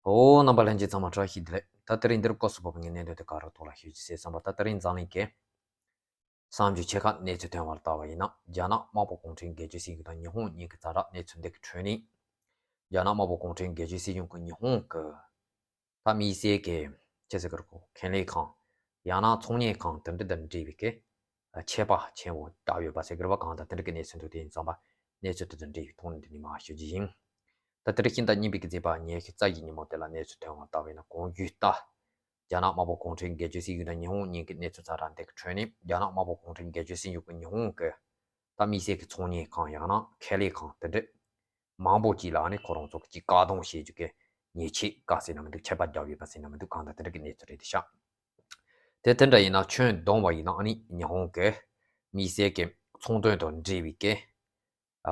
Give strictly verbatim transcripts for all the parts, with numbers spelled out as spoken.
ཨོ། རྣམ་པ་ལྷན་རྒྱས་ཚང་མ་བཀྲ་ཤིས་བདེ་ལེགས། ད་དེ་རིང་འདིར་སྐབས་སུ་བབས་པའི་གནད་དོན་དེ་ག་རེ་ཐོག་ལ་ཞུ་རྒྱུ་ཟེར་བསམ་པ། ད་དེ་རིང་འཛམ་གླིང་གི་གསར་འགྱུར་ཆེ་ཁག་གནས་ཚུལ་ཐོན་པར་བལྟས་པ་ཡིན་ན། རྒྱ་ནག་དམར་པོ་གུང་ཁྲན་སྒེར་གཅོད་སྲིད་གཞུང་དང་ཉི་ཧོང་གཉིས་ཀྱི་ཛ་དྲག་གནས་ཚུལ་འདི་གི་ཁྲོད་ནས། རྒྱ་ནག་དམར་པོ་གུང་ཁྲན་སྒེར་གཅོད་སྲིད་གཞུང་གིས་ཉི་ཧོང་གི་ད་དམིགས་བསལ་གྱི་ཆེ་ས་གི་རུ་ཁེ་ལས་ཁང་། ཡང་ན་ཚོང་གཉེར་ཁང་དེ་འདྲ་དང་འབྲེལ་བའི་གི་ཆད་པ་ཆེན་པོ་བཏབ་ཡོད་པ་ཟེར་གི་རེད་པ། གང་ལྟར་དེ་འདྲ་གི་གནས་ཚུལ་འདུག་དེ་ཡིན་ཙང་པ། གནས་ཚུལ་དེ་དང་འབྲེལ་བའི་ཐོག་ནས་འདི་ནས་མར་ཞུ་རྒྱུ་ཡིན། ད་དེ་རིང་ཕྱི་ཟླ་གཉིས་པའི་གི་ཚེས་པ་ཉི་ཤུ་རྩ་བཞི་ཉིན་མོ་དེ་ལ་གནས་ཚུལ་ཐོན་པར་བལྟས་པ་ཡིན་ན། གོང་ཞུས་ལྟར། རྒྱ་ནག་དམར་པོ་གུང་ཁྲན་སྒེར་གཅོད་སྲིད་གཞུང་དང་ཉི་ཧོང་གཉིས་ཀྱི་གནས་ཚུལ་ཛ་དྲག་འདི་གི་ཁྲོད་ནས། རྒྱ་ནག་དམར་པོ་གུང་ཁྲན་སྒེར་གཅོད་སྲིད་གཞུང་གིས་ཉི་ཧོང་གི་ད་དམིགས་བསལ་གྱི་ཚོང་གཉེར་ཁང་ཡང་ན་ཁེ་ལས་ཁང་དེ་འདྲ་མང་པོ་ཅིག་ལ་ཨ་ནི་ཁོ་རང་ཚོ་གིས་བཀག་སྡོམ་བྱེད་རྒྱུ་གི་ཉེས་ཆད་བཀག་ཟེར་ན་མི་འདུག་ཆད་པ་བརྒྱབ་ཡོད་པ་ཟེར་ན་མི་འདུག་གང་ལྟར་དེ་འདྲ་གི་གནས་ཚུལ་རེད་དེ་ཤག་དེ་དེ་འདྲ་ཡིན་ན། ཁྱོན་བསྡོམས་པ་ཡིན་ན་ཨ་ནི་ཉི་ཧོང་གི་དམིགས་བསལ་གྱི་ཚོང་དོན་དང་འབྲེལ་བའི་གི་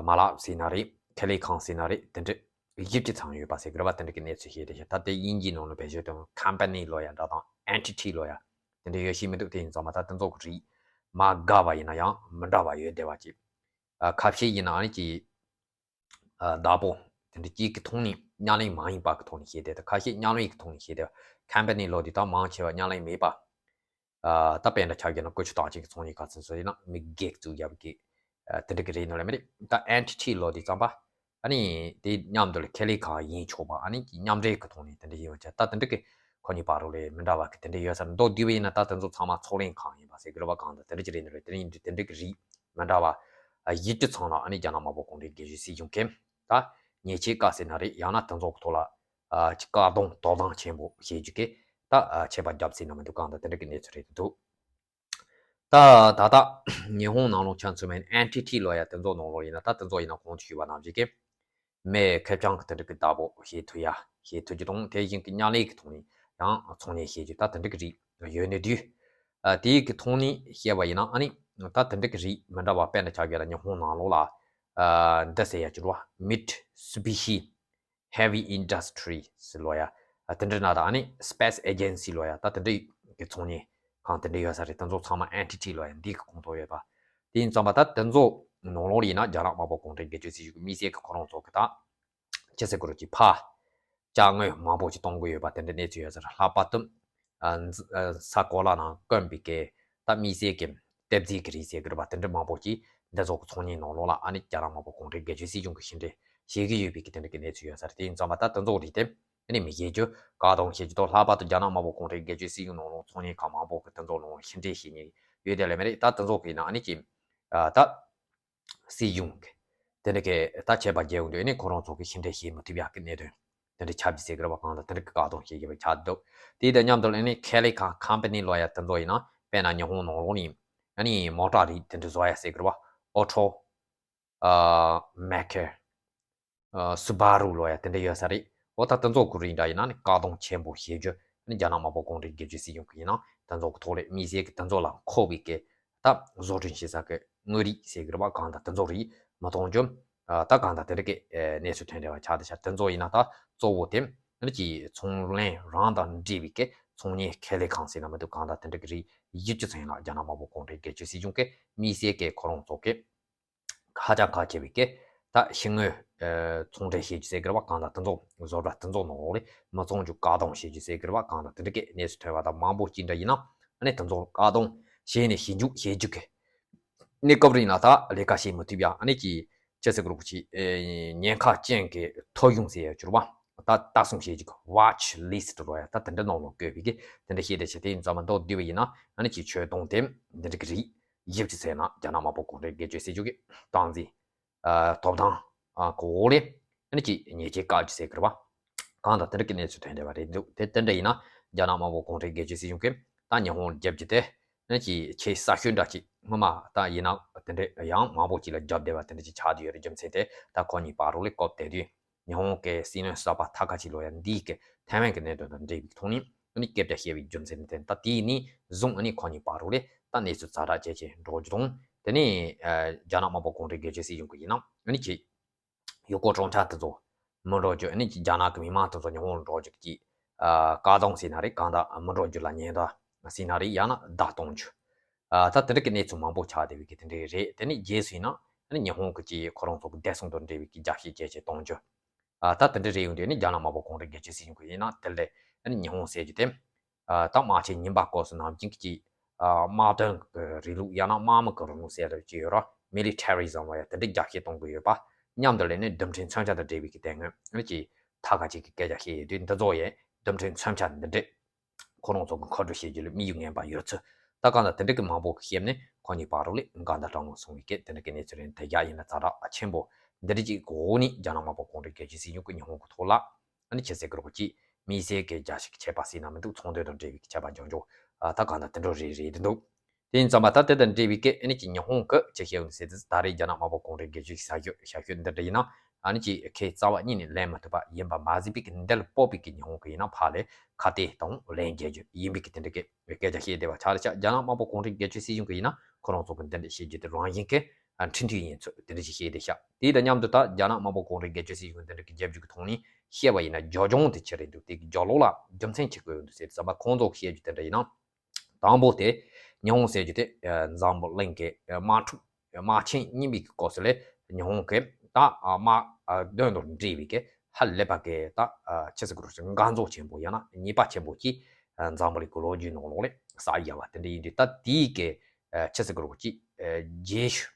མ་ལག་ཟེར་ན་རེད། ཁེ་ལས་ཁང་ཟེར་ན་རེད། དེ་འདྲ་བཞི་བཅུ་ཚང་ཡོད་པ་ཟེར་གི་རེད་པ། དེ་འདྲ་གི་གནས་ཚུལ་ཞིག་རེད་ཤག་ད་དེ་དབྱིན་ཇིའི་ནང་ལ་བེད་སྤྱོད་གཏོང་ཁམ་པ་ནི་ལབ་ཡ་འདྲ་དང་ཨེན་ཊི་ཊི་ལབ་ཡ་དེ་འདྲ་ཡོད་ཤེས་མི་འདུག་དེ་ཡིན་ཙང་མ། ད་དེ་ཚོ་གི་རིགས་མ་འགའ་བ་ཡིན་ན་ཡང་མི་འདྲ་བ་ཡོད་བསྡད་པ་ཅིག་ཨ། ཁ་ཤས་ཡིན་ན་ཨ་ནི་ཅིག་ཨ། བདག་པོ་དེ་འདྲ་གཅིག་གི་ཐོག་ནས་མཉམ་ལེན་མ་ཡིན་པ་གི་ཐོག་ནས་བྱས་བསྡད་དེ། ཁ་ཤས་མཉམ་ལེན་གྱི་ཐོག་ནས་བྱས་བསྡད་པ། ཁམ་པ་ནི་ལབ་དུས་ད་མང་ཆེ་བ་མཉམ་ལེན་མེད་པ། ཨ། ད་དཔེར་ན་ཆ་བཞག་ན་ཀུ་ཤུ་རྟགས་ཅན་གྱི་ཚོང་གཉེར་ཁང་ཚོ་ཡིན་ན་མི་སྒེར་གྱིས་བཙུགས་བཞག་པའི་གི་ཨ། དེ་འདྲ་གི་རེད་ནོ་ལེ་མི་རེད། ད་ཨེན་ཊི་ཊི་ལབ་དུས་ཙམ་པ་ཨ་ནི་དེ་མཉམ་དུ་ལ་ཁེ་ལས་ཁང་ཡིན་ཆོག་པ། ཨ་ནི་མཉམ་འབྲེལ་གྱི་ཐོག་ནས་དེ་འདྲ་ཡིན་པ་བྱས། ད་དེ་འདྲ་གི་ཁོ་གཉིས་བར་ལ་མི་འདྲ་བ་གི་དེ་འདྲ་ཡོད་ས་རེད། མདོར་བསྡུས་པ་ཡིན་ན་ད་དེ་ཚོ་ཚང་མ་ཚོང་ལས་ཁང་ཡིན་པ་ཟེར་གི་རེད་པ། གང་ལྟར་དེ་འདྲ་ཅིག་རེད་ནོ་ལེ། དེ་ནས་ཡིན་དུས་དེ་འདྲ་གི་རིགས་མི་འདྲ་བ་ཨ། བཞི་བཅུ་ཚང་ལ་ཨ་ནི་རྒྱ་ནག་དམར་པོ་གུང་ཁྲན་སྒེར་གཅོད་སྲིད་གཞུང་གིས་ད་ཉེས་ཆད་བཀག་ཟེར་ན་རེད། ཡང་ན་དེ་ཚོ་གི་ཐོག་ལ་ཨ། ཅིག་བཀག་སྡོམ་དོ་དམ་ཆེན་པོ་བྱེད་རྒྱུ་གི་ད་ཨ། ཆད་པ་བརྒྱབ་ཟེར་ན་མི་འདུག་གང་ལྟར་དེ་འདྲ་གི་གནས་ཚུལ་རེད་འདུག་ད་ད་ལྟ་ཉི་ཧོང་ནང་ལོགས་ཆ་མཚོན་པ་ཡིན་ན་ཨེན་ཊི་ཊི་ལབ་ཡ་དེ་ཚོ་ནང་ལོགས་ཡིན་ན། ད་དེ་ཚོ་ཡིན་ན་གོང་དུ་ཞུས་པ་ནང་བཞིན་གྱི་མི་ཁེར་རྐྱང་གིས་དེ་འདྲ་གི་བདག་པོ་བྱེད་ཐུབ་ཡ། བྱེད་ཐུབ་རྒྱུ་དང་། དེ་བཞིན་གྱི་མཉམ་ལས་ཀྱི་ཐོག་ནས་ཡང་ཚོང་གཉེར་བྱེད་རྒྱུ། ད་དེ་འདྲ་གི་རིགས་ཡོད་ནི་དུས། ཨ། དེའི་གི་ཐོག་ནས་བཤད་པ་ཡིན་ན་ཨ་ནི་ད་དེ་འདྲ་གི་རིགས་མི་འདྲ་བ། དཔེར་ན་ཆ་བཞག་ན་ཉི་ཧོང་ནང་ལོགས་ལ་ཨ། འདི་ཟེར་ཡ་ཅིག་རེད་པ། མིད་སུ་བྷི་ཤི་ཧེ་བི་ཨིན་ཌ་སི་ཊི་རི་ཟེར་ལབ་ཡ། ཨ། དེ་འདྲ་ན་ད་ཨ་ནི་སི་པེ་སི་ཨེ་ཇེན་སི་ལབ་ཡ། ད་དེ་འདྲ་གི་ཚོང་གཉེར་ཁང་དེ་འདྲ་ཡོད་ས་རེད། དེ་ཚོ་ཚང་མ་ཨེན་ཊི་ཊི་ལབ་ཡ་འདི་གི་ཁོངས་གཏོགས་ཡོད་པ། དེ་ཡིན་ཙང་པ་ད་དེ་ཚོ་ནང་ལོགས་ཡིན་ན་རྒྱ་ནག་དམར་པོ་གུང་ཁྲན་སྒེར་གཅོད་སྲིད་གཞུང་གི་དམིགས་བསལ་གྱི་ཁོ་རང་ཚོ་གི་ད་ཅི་ཟེར་དགོས་རེད། ཅིག་ཕར་ཅ་དངོས་མང་པོ་ཅིག་གཏོང་གི་ཡོད་པ་དེ་འདྲ་གནས་ཚུལ་ཡོད་ས་རེད། ལྷག་པར་དུ་ཨ། ས་གོ་ལ་ནང་དཀོན་པའི་གི་ད་དམིགས་བསལ་གྱི་གཏེར་རྫས་ཀྱི་རིགས་ཟེར་གི་རེད་པ། དེ་འདྲ་མང་པོ་ཅིག་འདི་ཚོ་གི་ཚོང་གཉེར་ནང་ལོགས་ལ་ཨ་ནི་རྒྱ་ནག་དམར་པོ་གུང་ཁྲན་སྒེར་གཅོད་སྲིད་གཞུང་གིས་ཕྱིར་འཐེན་བྱེད་ཀྱི་ཡོད་པའི་གི་དེ་འདྲ་གི་གནས་ཚུལ་ཡོད་ས་རེད། དེ་ཡིན་ཙང་པ་ད་དེ་ཚོ་རིགས་དེ་ཨ་ནི་མི་བྱེད་རྒྱུ་བཀག་སྡོམ་བྱེད་རྒྱུ་དང་། ལྷག་པར་དུ་རྒྱ་ནག་དམར་པོ་གུང་ཁྲན་སྒེར་གཅོད་སྲིད་གཞུང་ནང་ལོགས་ཚོང་གཉེར་ཁང་མང་པོ་གིས་དེ་ཚོ་ནང་ལ་ཕྱིར་འཐེན་བྱེད་མཁན་ཡོད་དེ་ལས་མ་རེད། ད་དེ་ཚོ་གི་ནང་ཨ་ནི་ཅིག་ཨ། ད་སྲིད་གཞུང་གི་དེ་འདྲ་གི་ད་ཆད་པ་བརྒྱབ་ཡོང་དུས་ཨ་ནི་ཁོ་རང་ཚོ་གིས་ཕྱིར་འཐེན་བྱེད་མི་ཐུབ་ཡག་གི་གནད་དོན་དེ་འདྲ་ཆགས་ཀྱི་ཟེར་གི་རེད་པ། གང་ལྟར་དེ་འདྲ་གི་བཀག་སྡོམ་བྱེད་ཀྱི་ཡོད་པ་ཆགས་འདུག་དེ་དང་མཉམ་དུ་ཨ་ནི་ཁེ་ལས་ཁང་ཁམ་པ་ནི་ལབ་ཡ་དེ་ཚོ་ཡིན་ན། དཔེར་ན་ཉི་ཧོང་ནང་ལོགས་ནས་ཨ་ནི་མོ་ཊ་རིགས་དེ་འདྲ་བཟོ་ཡ་ཟེར་གི་རེད་པ། ཨོ་ཊོ། ཨ། མེ་ཀར། ཨ། སུ་བྷ་རུ་ལབ་ཡ་དེ་འདྲ་ཡོད་ས་རེད། འོ། ད་དེ་ཚོ་གི་རིགས་འདྲ་ཡིན་ན་ནི་བཀག་སྡོམ་ཆེན་པོ་བྱེད་རྒྱུ། ཨ་ནི་རྒྱ་ནག་དམར་པོ་གུང་ཁྲན་སྒེར་གཅོད་སྲིད་གཞུང་གིས་ཡིན་ན་དེ་ཚོ་གི་ཐོག་ལ་དམིགས་བསལ་གྱི་དེ་ཚོ་ལ་མཁོ་བའི་གི་ད་བཟོ་སྐྲུན་བྱེད་ས་གི་དངོས་རིགས་ཟེར་གི་རེད་པ། གང་ལྟར་དེ་ཚོ་རིགས་མི་གཏོང་རྒྱུ། ཨ། ད་གང་ལྟར་དེ་འདྲ་གི་ཨ། གནས་ཚུལ་ཐོན་བསྡད་པ་ཆགས་བསྡད་ཤག་དེ་ཚོ་ཡིན་ན་ད་གཙོ་བོ་དེ་ཨ་ནི་ཅིག་ཚོང་ལས་རང་དང་འབྲེལ་བའི་གི་ཚོང་གཉེར་ཁེ་ལས་ཁང་ཟེར་ན་མི་འདུག་གང་ལྟར་དེ་འདྲ་གི་རིགས་བཞི་བཅུ་ཚང་ལ་རྒྱ་ནག་དམར་པོ་གུང་ཁྲན་སྒེར་གཅོད་སྲིད་གཞུང་གིས་དམིགས་བསལ་གྱི་ཁོ་རང་ཚོ་གི་ཧ་ཅང་གལ་ཆེ་བའི་གི་ད་ཕྱི་དངུལ་ཨ། ཚོང་འབྲེལ་བྱེད་རྒྱུ་ཟེར་གི་རེད་པ། གང་ལྟར་དེ་ཚོ་བཟོ་གྲྭ་དེ་ཚོ་ནང་ལོགས་ལ་མི་བཙོང་རྒྱུ་བཀག་སྡོམ་བྱེད་རྒྱུ་ཟེར་གི་རེད་པ། གང་ལྟར་དེ་འདྲ་གི་གནས་ཚུལ་ཐོན་པ་དང་མང་པོ་ཅིག་འདྲ་ཡིན་ན། ཨ་ནི་དེ་ཚོ་བཀག་སྡོམ་བྱས་ནས་ཞིབ་འཇུག་བྱེད་རྒྱུ་གི་གནས་སྐབས་རིང་ལ་ད་ལས་ཀ་བྱེད་མི་ཐུབ་ཡ། ཨ་ནི་ཅིག་ཅི་ཟེར་དགོས་རེད་པ། ཅིག་ཨ། ཉེན་ཁ་ཅན་གྱི་ཐོ་གཞུང་ཟེར་ཡ་ཅིག་ཡོད་རེད་པ། ད་ལྟ་སྲུང་བྱེད་རྒྱུ་གི་ཝ་ཆི་ལི་སི་ཊི་ལབ་ཡ་ད་དེ་འདྲ་ནང་ལ་བཀོད་པའི་གི་དེ་འདྲ་བྱས་བསྡད་ཤག་དེ་ཡིན་ཙང་མ་མདོར་བསྡུས་པ་ཡིན་ན་ཨ་ནི་ཅིག་ཆོད་གཏོང་དེ་འདི་འདྲ་གི་རིགས་བཞི་བཅུ་ཚང་ལ་རྒྱ་ནག་དམར་པོ་གུང་ཁྲན་སྒེར་གཅོད་སྲིད་གཞུང་གིས་སྟངས་འཛིན་ཨ། ཐོབ་ཐང་ཨ། གི་འོག་ལ་ཨ་ནི་ཅིག་ཉེས་ཆད་བཀག་རྒྱུ་ཟེར་གི་རེད་པ། གང་ལྟར་དེ་འདྲ་གི་གནས་ཚུལ་ཐོན་བསྡད་པ་རེད་འདུག་དེ་དེ་འདྲ་ཡིན་ན་རྒྱ་ནག་དམར་པོ་གུང་ཁྲན་སྒེར་གཅོད་སྲིད་གཞུང་གིས་ད་ཉི་ཧོང་ལ་རྒྱབ་རྒྱུ་དེ་ཨ་ནི་ཅིག་ཆེས་གསར་ཤོས་འདྲ་ཅིག་སྔོན་མ་ད་ཡིན་ན་དེ་འདྲ་ཡང་མང་པོ་ཅིག་ལ་རྒྱབ་བསྡད་པ་དེ་འདྲ་ཅིག་ཆགས་བསྡད་ཡོད་རེད། རྒྱུ་མཚན་དེ་ད་ཁོ་གཉིས་བར་ལ་སྐབས་དེ་དུས་ཉི་ཧོང་གི་སྲིད་བློན་གསར་པ་ཐ་ཁ་ཆི་ལབ་ཡ་འདི་གིས་ཐའེ་ཝན་གྱི་གནད་དོན་དང་འབྲེལ་བའི་ཐོག་ནས་ཨ་ནི་སྐད་ཆ་བཤད་པའི་རྒྱུ་མཚན་དེ། ད་དེ་ནས་བཟུང་ཨ་ནི་ཁོ་གཉིས་བར་ལ་ད་གནས་ཚུལ་ཛ་དྲག་ཇེ་ཆེ་འགྲོ་རྒྱུ་དང་། དེ་ནས་ཨ། རྒྱ་ནག་དམར་པོ་གུང་ཁྲན་སྒེར་གཅོད་སྲིད་གཞུང་གིས་ཡིན་ན་ཨ་ནི་ཅིག་ཡུལ་སྐོར་སྤྲོ་འཆམ་དེ་ཚོ་མི་འགྲོ་རྒྱུ། ཨ་ནི་ཅིག་རྒྱ་ནག་གི་མི་མང་དེ་ཚོ་ཉི་ཧོང་ལ་འགྲོ་རྒྱུ་གི་ཅིག་ཨ། བཀག་སྡོམ་ཟེར་ན་རེད། གང་ལྟར་མི་འགྲོ་རྒྱུ་ལ་ཉེན་བརྡ་ཟེར་ན་རེད། ཡང་ན་བརྡ་གཏོང་རྒྱུ། ཨ། ད་དེ་འདྲ་གི་གནས་ཚུལ་མང་པོ་ཆགས་བསྡད་པའི་གི་དེ་འདྲ་རེད། དེ་ནས་རྗེས་སུ་ཡིན་ན་ཨ་ནི་ཉི་ཧོང་གི་ཅིག་ཁོ་རང་ཚོ་གི་བདེ་སྲུང་དང་འབྲེལ་བའི་གི་རྒྱབ་བཤིག་ཇེ་ཆེ་གཏོང་རྒྱུ། ད་དེ་འདྲ་རེད་ཡོང་དུས་ནི་རྒྱ་ནག་དམར་པོ་གུང་ཁྲན་སྒེར་གཅོད་སྲིད་གཞུང་གི་ཡིན་ན་དེ་ལས་ནི་ཉི་ཧོང་ཟེར་རྒྱུ་དེ། ད་དམག་ཆེན་གཉིས་པ་སྐབས་སུ་ནམ་རྒྱུན་གྱི་དམག་དོན་གྱི་རིང་ལུགས་ཡང་ན་དམག་མི་གི་རིང་ལུགས་ཟེར་རྒྱུ་ཡོད་ར། མི་ལི་ཊེ་རི་ཟམ་ལ་ཡང་དེ་འདྲ་རྒྱ་སྐྱེད་གཏོང་གི་ཡོད་པ་མཉམ་དུ་ལས་ནི་རྡུལ་ཕྲན་མཚོན་ཆ་དང་འབྲེལ་བའི་གི་དེ་སྔོན་ནི་ཀྱི་ཐ་ཁ་ཅིག་གི་སྐད་ཆ་བཤད་ཡོད་དུས་འདི་ཚོ་ཡང་རྡུལ་ཕྲན་མཚོན་ཆ་འདི་འདྲས་ཁོ་རང་ཚོ་གི་མཁོ་སྤྲོད་བྱེད་རྒྱུ་ལ་དམིགས་ཡུལ་ངན་པ་ཡོད་ཚུལ། ད་གང་ལྟར་དེ་འདྲ་གི་མང་པོ་གི་བཤད་ནས་ཁོ་གཉིས་བར་དུ་ལས་འགལ་ཟླ་དྲག་མོ་སོང་བའི་སྐད་དེ་འདྲ་གི་གནས་ཚུལ་རེད། དེ་རྒྱ་ཡིན་ན་ཛ་དྲག་ཆེན་པོ་འདི་འདྲ་ཅིག་གི་འོག་ནས་རྒྱ་ནག་དམར་པོ་གུང་ཁྲན་སྒེར་གཅོད་སྲིད་གཞུང་གི་ཉི་ཧོང་གི་ཐོག་ལ་ཨ་ནི་ཁྱེད་ཚོས་གི་རོགས་ཀྱིས་དམིགས་བསལ་གྱི་རྒྱ་ཞིག་གི་ཆད་པ་ཟིན་ན་མི་འདུག་ཚོང་དོན་དང་འབྲེལ་བའི་གི་ཆད་པ་འཇོག་འཇོག་ད་གང་ལྟར་དེ་འདྲ་རེད་རེད་འདུག་དེ་ཡིན་ཙམ་པ་ད་དེ་དང་འབྲེལ་བའི་སྐད་ཨ་ནི་ཀྱི་ཉི་ཧོང་གི་ཅི་བཤད་ཡོད་ཟེར་དུས་ད་རེས་རྒྱ་ནག་དམར་པོ་གུང་ཁྲན་སྒེར་གཅོད་ཀྱི་ས་ཤོད་ཤ་ཤོད་འདི་འདྲ་ཡིན་ན་ཨ་ནི་ཀྱི་ཁའི་རྩ་བ་ཉིད་ནས་ལེན་མི་ཐུབ་པ་ཡིན་པ་མ་ཟད་པའི་གི་འདི་ལ་སྤོབས་པའི་གི་ཉི་ཧོང་གི་ཡིན་ན་ཕར་ལས་ཁ་གཏད་དང་ལན་རྒྱག་རྒྱུ་ཡིན་པའི་གི་དེ་འདྲ་གི་སྐད་ཆ་བཤད་བསྡད་པ་ཆགས་རེད་ཤག་རྒྱ་ནག་དམར་པོ་གུང་ཁྲན་སྒེར་གཅོད་སྲིད་གཞུང་གི་ཡིན་ན་ཁོ་རང་ཚོ་གི་འདི་འདྲ་བཤད་རྒྱུ་དེ་རང་བཞིན་གི་འཁྲུལ་མཐུད་ཡིན་ཚུལ་དེ་འདྲ་ཞིག་བཤད་བསྡད་ཤག་དེ་དང་མཉམ་དུ་ད་རྒྱ་ནག་དམར་པོ་གུང་ཁྲན་སྒེར་གཅོད་སྲིད་གཞུང་འདི་འདྲ་གི་རྒྱབ་རྒྱུ་གི་ཐོག་ནས་བཤད་པ་ཡིན་ན་རྒྱབ་ལྗོངས་དེ་ཆི་རེད་འདུག་དེ་གི་རྒྱབ་ལོགས་ལ་རྒྱུ་མཚན་ཆི་དགོས་འདུག་ཟེར་ཙམ་པ་ཁོང་ཚོ་གི་བཤད་རྒྱུ་དེ་འདྲ་ཡིན་ན། དང་པོ་དེ་ཉི་ཧོང་ཟེར་རྒྱུ་དེ་འཛམ་བུ་གླིང་གི་དམག་འཁྲུག་དམག་ཆེན་གཉིས་པའི་སྐབས་སུ་ལས་ཉི་ཧོང་གི་ད་དམག་དོན་དང་འབྲེལ་བའི་གི་ཧ་ལས་པ་གི་ད་ཆི་ཟེར་དགོས་རེད། འགག་རྩ་ཆེན་པོ་ཡང་ན་ཉེས་པ་ཆེན་པོ་ཅིག་འཛམ་བུ་གླིང་གི་ལོ་རྒྱུས་ནང་ལོགས་ལས་གསལ་ཡོད་པ་དེ་འདྲ་ཡིན་དུས་ད་དེའི་གི་ཆི་ཟེར་དགོས་རེད། ཅིག་རྗེས་ཤུལ་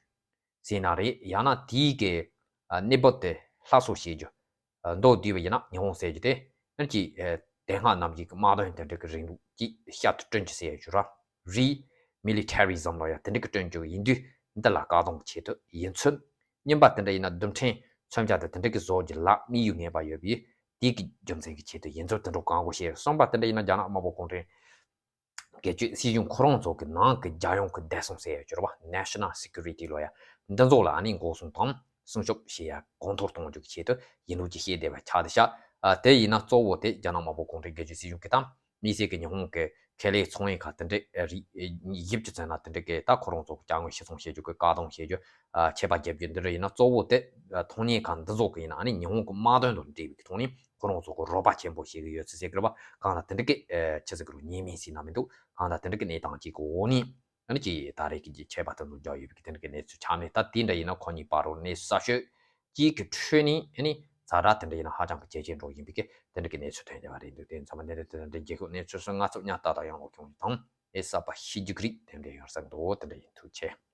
ཟེར་ན་རེད། ཡང་ན་དེའི་གི་གནས་བབ་དེ་སླར་གསོ་བྱེད་རྒྱུ་མདོར་བསྡུས་པ་ཡིན་ན་ཉི་ཧོང་ཟེར་རྒྱུ་དེ་ཨ་ནི་ཀྱི་དེ་སྔ་ནམ་རྒྱུན་གྱི་དམག་དོན་དེ་འདྲ་གི་རིང་ལུགས་ཀྱི་ཤར་དུ་བསྐྲུན་རྒྱུ་ཟེར་ཡ་རྒྱུ་ར་རེད། མི་ལི་ཊེ་རི་ཟམ་ལ་ཡང་དེ་འདྲ་གི་བསྐྲུན་རྒྱུ་ཡིན་དུས་འདི་ལ་བཀག་སྡོམ་གྱི་ཆེད་དུ་ཡིན་ཚུལ། གཉིས་པ་དེ་འདྲ་ཡིན་ན་རྡུལ་ཕྲན་མཚོན་ཆ་དེ་དེ་འདྲ་གི་བཟོ་རྒྱུ་ལ་དམིགས་ཡུལ་ངན་པ་ཡོད་པས་དེ་གི་རྒྱུ་མཚན་གྱི་ཆེད་དུ་ཡིན་ཚུལ་དེ་འདྲ་གང་གོ་བཤད། གསུམ་པ་དེ་འདྲ་ཡིན་ན་རྒྱ་ནག་དམར་པོ་གུང་ཁྲན་སྒེར་གཅོད་སྲིད་གཞུང་ཁོ་རང་ཚོ་གི་ནང་གི་རྒྱལ་ཡོངས་ཀྱི་བདེ་སྲུང་ཟེར་ཡ་གྱུར་པ་National Security ལོ་ཡ་འདི་ཚོ་ལ་ཨ་ནི་འགོག་སྲུང་དང་སྲུང་སྐྱོབ་བྱེད་ཡ་གོང་མཐོར་གཏོང་རྒྱུ་གི་ཆེད་དུ་ཡིན་ལུགས་ཀྱི་བཤད་བསྡད་པ་ཆགས་བསྡད་ཤག་ཨ་དེ་ཡིན་ན་གཙོ་བོ་དེ་རྒྱ་ནག་དམར་པོ་གུང་ཁྲན་སྒེར་གཅོད་སྲིད་གཞུང་གི་དང་དམིགས་བསལ་གྱི་ཉི་ཧོང་གི་ཁེ་ལས་ཚོང་ཡིན་ཁ་དེ་འདྲས་རིགས་དབྱིབས་ཀྱི་ཚན་ལ་དེ་འདྲས་ཀྱི་ད་ཁོ་རང་ཚོ་གི་དཔྱ་དངུལ་ཕྱིར་ཚོང་བྱེད་རྒྱུ་གི་བཀག་སྡོམ་བྱེད་རྒྱུ་ཆད་པ་བརྒྱབ་རྒྱུ་འདི་འདྲ་ཡིན་ན་གཙོ་བོ་དེ་མཐོང་སྙེག་ཁང་འདི་ཚོ་གི་ཡིན་ན་ཨ་ནི་ཉི་ཧོང་གི་དམག་དོན་དང་འབྲེལ་བའི་གི་ཐོག་ནས་ཁོ་རང་ཚོ་གི་རོགས་པ་ཆེན་པོ་བྱེད་གི་ཡོད་ཚུལ་ཟེར་གི་རེད་པ། གང་ལ་དེ་འདྲ་གི་ཆི་ཟེར་གི་རུ་ཉེས་མིང་ཟིན་ན་མི་འདུག་གང་ལ་དེ་འདྲ་གི་གནས་སྟངས་ཅིག་གི་འོག་ནས་ཨ་ནི་ཅི་ད་རེས་ཀྱི་ཆད་པ་དེ་ཚོ་རྒྱག་ཡོད་པའི་གི་དེ་འདྲ་གི་གནས་ཚུལ་ཆགས་ནས་ད་དེ་འདྲ་ཡིན་ན་ཁོ་གཉིས་བར་རོ་གནས་ཚུལ་གསར་ཤོས་ཅིག་གི་ཁྲོད་ནས་ཨ་ནི་ཛ་དྲག་དེ་འདྲ་ཡིན་ན་ཧ་ཅང་གི་གལ་ཆེན་འགྲོ་ཡིན་པའི་གི་དེ་འདྲ་གི་གནས་ཚུལ་ཐོན་བསྡད་པ་རེད་འདུག་དེ་ཚང་མ་དེ་འདྲ་དེ་འདྲ་རྒྱལ་ཁབ་གནས་ཚུལ་སོགས་ང་ཚོ་ཉག་ཏག་ཏག་ཡོང་ལོག་ཡོང་དང་ཨེ་གསར་པ་ཤེས་རྒྱུ་གི་རིགས་དེ་འདྲ་ཡོང་ས་འདུག་དེ་འདྲ་ཡིན། ཐུགས་རྗེ་ཆེ།